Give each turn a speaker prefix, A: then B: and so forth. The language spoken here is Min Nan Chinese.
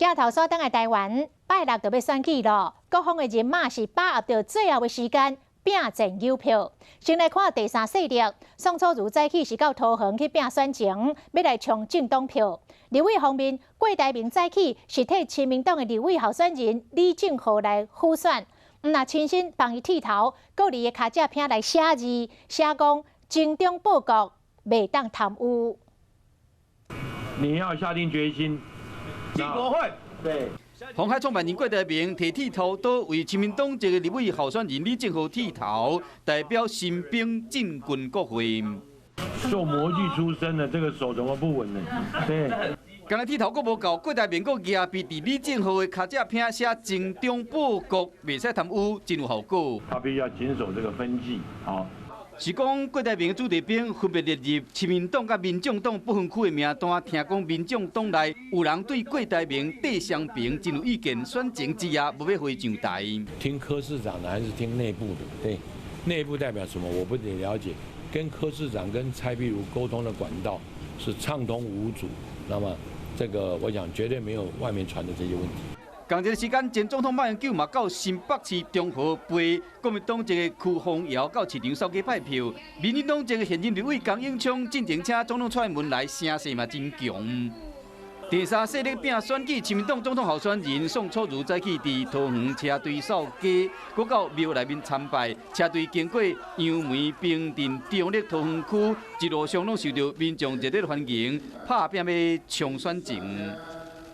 A: 鏡頭煞轉來台灣，拜六就欲選舉囉，各方的人馬是把握著最後的時間拚戰搝票。先來看第三勢力，宋楚瑜早起是到桃園去拚選情，欲來衝政黨票。立委方面，郭台銘早起是替親民黨的立委候選人李正皓來輔選，毋但親身幫伊剃頭，閣佇伊跤脊骿來寫字，寫講精忠報國，袂當貪污。
B: 你要下定決心。
C: 進國會。
B: 對。
D: 鴻海創辦人郭台銘提剃頭刀為親民黨一個立委候選人李正皓剃頭，代表新兵進軍國會。
B: 做模具出身的，這個手怎麼不穩呢？對。
D: 干焦剃頭閣無夠，郭台銘閣舉筆佇李正皓的跤脊骿寫精忠報國，袂使貪污，真有效果。
B: 他必須要謹守這個分際，好。
D: 是講郭台銘子弟兵分別列入親民黨佮民眾黨不分區的名單，聽講民眾黨內有人對郭台銘戴雙爿真有意見，選前之夜無欲予伊上台。
E: 聽柯市長的還是聽內部的？對，內部代表什麼？我不得了解。跟柯市長跟蔡壁如溝通的管道是暢通無阻，那麼這個我想絕對沒有外面傳的這些問題。
D: 仝一個時間，前總統馬英九嘛到新北市中和陪國民黨一個邱烽堯到市場掃街拜票，民進黨一個現任立委江永昌進前請總統蔡英文來，聲勢嘛真強。第三勢力拚選舉，親民黨總統候選人宋楚瑜早起佇桃園車隊掃街，閣到廟內面參拜，車隊經過楊梅、平鎮、中壢、桃園區，一路上攏受著民眾熱烈歡迎，拍拚欲衝選情。